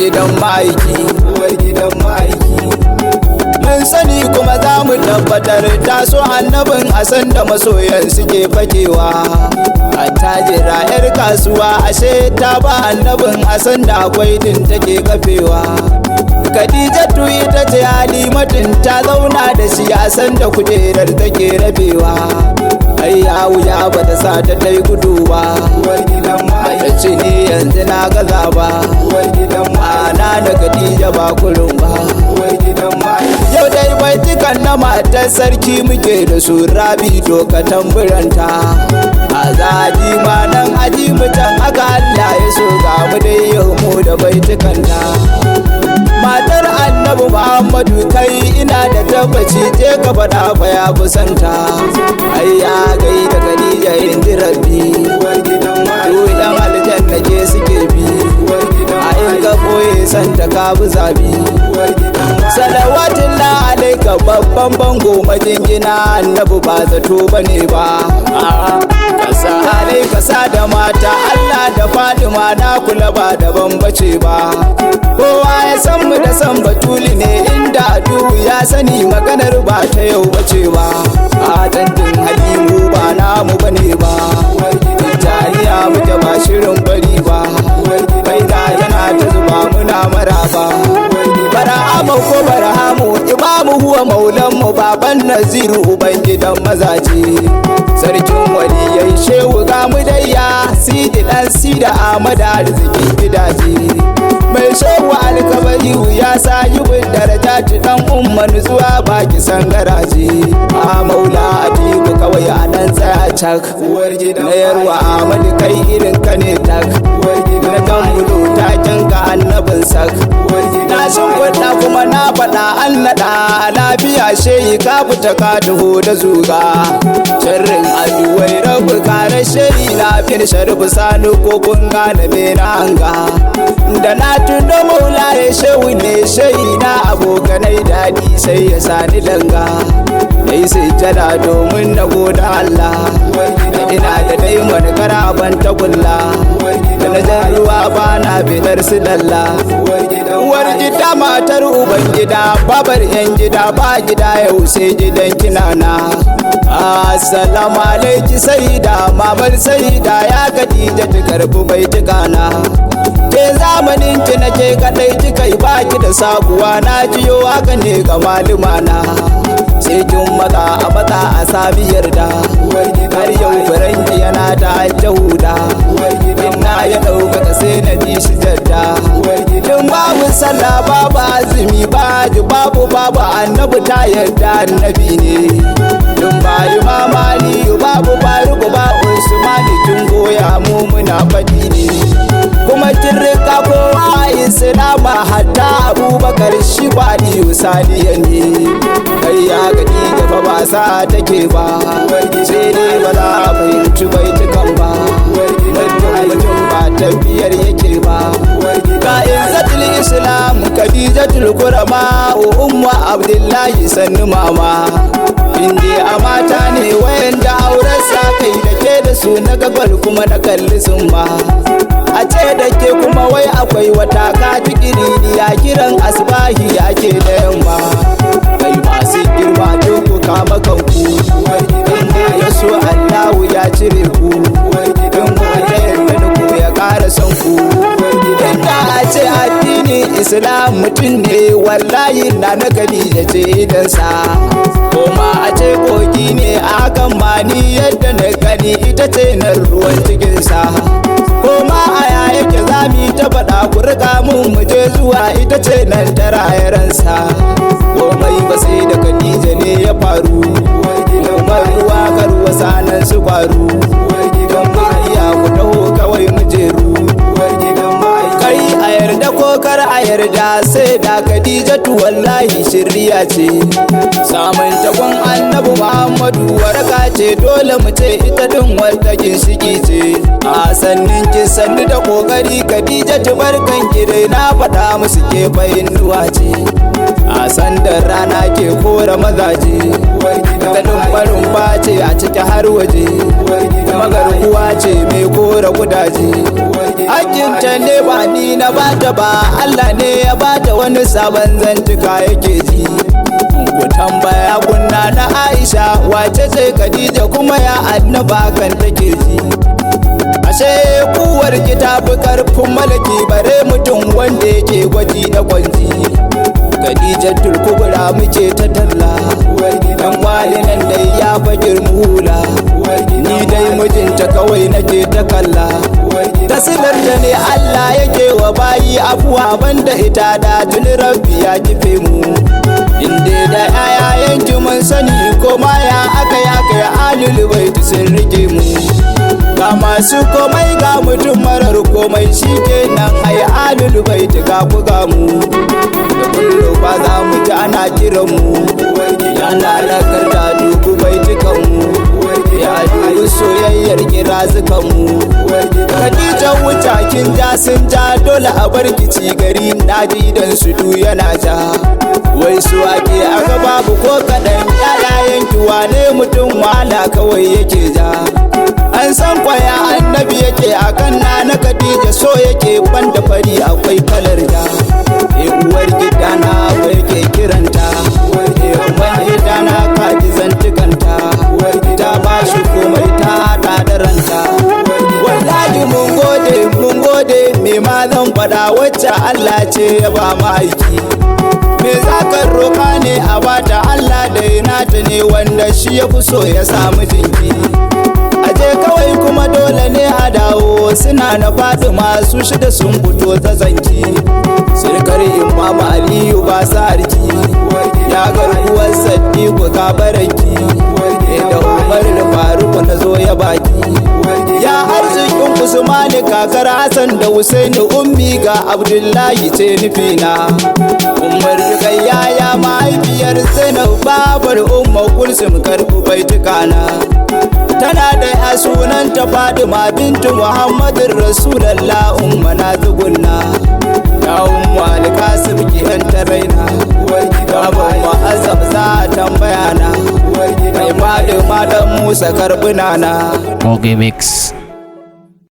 gidan ma'aiki, Uwar gidan ma'aiki. Mun sani kuma za mu tabbatar ta so annabin a san da masoyan suke fakewa. Attajira yar kasuwa ashe ta ba annabin a san da akwai din take kafewa. Khadijatu ita ce Halimatin ta zauna da shi a san da kujerar take rabewa. Ai ya wuya ba ta sa ta tai gudu ba. Uwar gidan Ta ma'aiki. ce ni yanzu na gaza ba. Uwar gidan ma'aiki. Ma'ana da Khadija ba kurum ba. Uwar gidan ma'aiki. Yau dai baitukan na matar sarki muke da su rabi doka tamburanta. A zaji ma nan aji mutan aka Allah ya so ga mu dai yau mu da baitukanta. Matar Annabi Muhammadu kai ina da tabbaci je ka faɗa fa ya kusanta. Ai ya gai da Khadija inji Rabbi. Uwar gidan ma'aiki. Duk yan aljanna ke suke bi. Uwar gidan A in ka ma'aiki. boye santa ka bi zabi. Uwar gidan ma'aiki. Salawatin la alaika babban bango majingina annabi ba zato bane ba. Kasa alaika sa da mata Allah da Fatima na kula ba daban bace ba. Kowa ya san mu da san batuli ne inda duhu ya sani maganar ba ta yau bace ba. A tantin halimu ba namu bane ba. Jariya muke ba shirin bari ba. Bai da yana ta zuba muna maraba. Bara'amu ko barhamu imamu huwa maulanmu baban naziru ubangidan mazaje sarkin waliyai shehu ga mu dayya sidi dan sida ahmad arzikin gidaje mai shehu alkabari ya sa yi daraja dan umma nutsuwa baki san garaje a maula atiku kawai a dan tsaya cak Uwar gidan na yarwa ahmad kai irin ka ne tak Uwar gidan na kan bulo taken ka annabin sak Uwar gidan na shimfiɗa kuma na faɗa an naɗa lafiya shehi ka fita ka taho da zuga sharrin aduwai rabu kare shehi na fin sharbu sani ko kun gane me na hanga da na tuno maula ya shehu ne shehi na abokanai daɗi sai ya sani langa na yi sujjada domin na goda Allah ina da daimon karaban tagulla da na jan ruwa ba na bidar su lalla Uwar gidan Uwar gida matar uban gida babar yan gida ba gida yau sai gidan kinana. Assalamu alaiki saida mamar saida ya Khadija ta karbi bai tikana. Ke zamanin ki nake kadai kika yi baki da sabuwa na jiyo haka ne ga malumana. Sai kin matsa a matsa a sami yarda. Har yau faranki yana ta jahuda. Inna ya ɗaukaka sai na ji shi jadda. In babu sallah babu azumi baji babu babu annabi ta yarda annabi ne. In ba imam Ali babu Faruku ba Usmani kin goya mu muna faɗi ne. Kuma kin rika kowa Islama hatta Abubakar shi ba ni saniya ne. Kai ya gaji da fa ba sa take ba. Sai dai ba za a fahimci baitukan ba. Mutum mutum ba tafiyar yake ba. Ga izzatul Islam Khadijatul Kurama umma Abdullahi sannu mama. Inde a mata ne wayanda auren sa kai da ke da su na gagwal kuma na kalli summa. A ce da ke kuma wai akwai wata katikiri ya kiran asbahi ake da yamma. Kai masu girma duk ku kama kanku. Inda ya so Allahu ya cire ku. In ku ta yarda da ku ya ƙara son ku. Inda a ce addini Islam mutum ne wallahi na na Khadija ce idansa. Koma a ce kogi ne akan ma ni yadda na gani ita ce na ruwan cikinsa. Koma a ya yake zami ta faɗa ku riƙa mun mu je zuwa ita ce nan ta rayaransa. Komai ba sai da Khadija ne ya faru. Umar ruwa karuwa sanan su kwaru. Don mu iya ku taho kawai mu jeru. Kai a yarda ko kar a yarda sai da Khadijatu wallahi shirya ce. Samun tagon annabi Muhammadu waraka ce dole mu ce ita din wata ginshiki ce. A sannin ki sannu da kokari Khadijatu barkan ki dai na faɗa musu ke fahimtuwa ce. A sandar rana ke kora mazaje. Ta dumbarin face a ciki har waje. Magarkuwa ce mai kora kudaje. Hakinta ne ba ni na bata ba, Allah ne ya bata, wani sabon zantuka yake ji. Ku tambaya kunna na Aisha wace ce Khadija, kuma ya annaba kan take ji. Ashe kuwar ki ta fi karfin malaki, bare mutum wanda yake gwaji da kwanji. Khadija tulkubura muke ta talla, dan walinan dai ya fa girmu hula. Ni dai mijinta kawai nake ta kalla. Tasilar da ne Allah yake wa bayi afuwa, banda ita da tuni Rabbi ya kife mu. Inda da yayayen mun sani, ko ma ya aka ya kai alul baiti sun rike mu. Ga masu komai, ga mutum marar komai, shi kenan ai alul baiti ga ku ga mu. Da kullum ba za mu ji ana kiran mu, ana rakarta dubu baitukan mu, ya dubu soyayyar kira zukan mu. Khadija wuta kin ja sun ja, dole a bar kici gari naji dan su du yana ja. Wai su ake aka babu ko kaɗan, yayayen ki wane mutum wala kawai yake ja. An san kwaya annabi yake akan na na Khadija, so yake banda fari akwai kalar ja. E uwar gidana yake kiranta, uwar gidana kaji zantukanta, ta ba shi komai ta hada da ranta. Wallahi mun gode, mun gode, me ma zan faɗa wacce Allah ce ya ba ma'aiki. Me za ka roƙa ne a bata, Allah da nata ne wanda shi ya fi so ya samu jinki. Aje kawai kuma dole ne a dawo, suna na Fatima su shida sun fito ta zanki. Sirkar Imam Aliyu ba sa arki, ya garkuwar Saddiku ka baraki, da Umar da Faruku na zo ya baki. Ya arzikin Usmani kakar Hassan da Husaini, ummi ga Abdullahi ce nufina. Umar Rukayya ya mahaifiyar Zainab, babar Umma Kulsum, karfi baitukana. Tana da ya sunanta Fatima bintu Muhammadin Rasulallah, umma na tsugunna. Ya umma Alkasim ki yan raina, babu ma'azam za a tambaya na. Mai Fatima dan Musa karbi na. Pogi Mix.